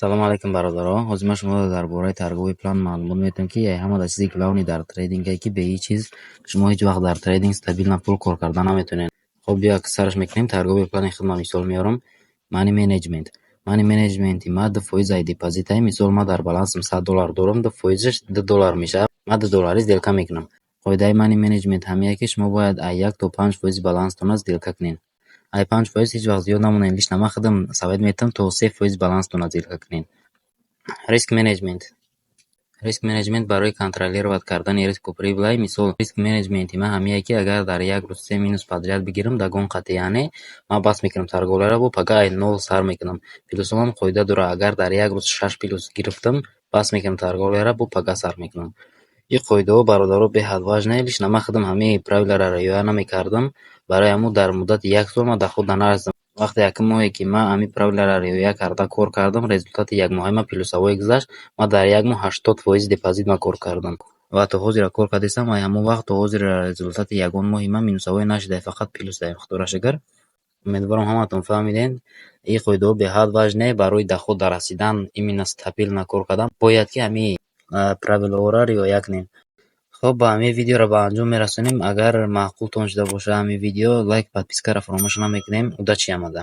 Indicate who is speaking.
Speaker 1: Салому алайкум, бародаро. Ҳозир ман шуморо дар бораи торговый план маълумот медиҳам, ки ҳамада чизи главный дар трейдинге, ки бе ҳеҷ чиз шумо ҳеҷ вақт дар трейдинг стабильно пул кор карда наметавонед. Хоб, биё, сараш мекунем. Торговый плани худро мисол меорам. Money management. Money management и ма 2% ай депозитае. Мисол, ман дар балансам 100 доллар дорам, 2 фоизаш 2 доллар мешавад. Ман 2 долларӣ сделка мекунам. Қоидаи money management ҳамие, ки шумо бояд аз 1 то 5 фоизи баланстона сделка кунед. Ай 5% ҳеҷ вақт зиёд намонед. Лично ман худам совет медиҳам, то 3 фоиз баланстона сделка кунед. Риск management. Риск management барои контролировать кардани риску прибыль. Мисол, риск management и ман ҳамие, ки агар дар як рӯз се минус подряд бигирам, догон қатъияне ман бас мекунам торговляро, бо пага ай нол сар мекунам. Плюсҳоам қоида дорад: агар дар як рӯз шаш плюс гирифтам, бас мекунам торговляро, бо пага сар мекунам. Ин қоидаҳо, бародаро, беҳад важные. Лично ман худам ҳамаи правиларо риоя намекардам, барои ҳамун дар муддати як сол ман до худа нарасидам. Вақте якум моҳе, ки ман ҳамин правиларо риоя карда кор кардам, результати якмоҳаи ман плюсовой гузашт. Ман дар як моҳ 80 фоизи депозит ман кор кардам ва то ҳозира кор кардистам. Ай ҳамон вақт то ҳозир результати ягон моҳи ман минусовой нашуда, фақат плюсаем, худоро шукр. Умедворам, ҳаматон фаҳмидем. Ин қоидаҳо беҳад важные барои до худа расидан, именно стабильно кор кардан. Бояд, ки ҳамин правилаҳоро риоя кунем. Хоб, ба ҳамин видеоро ба анҷом мерасонем. Агар маъқултон шуда бошад ҳамин видео, лайк, подпискаро фаромӯш намекунем. Удачи ҳамада.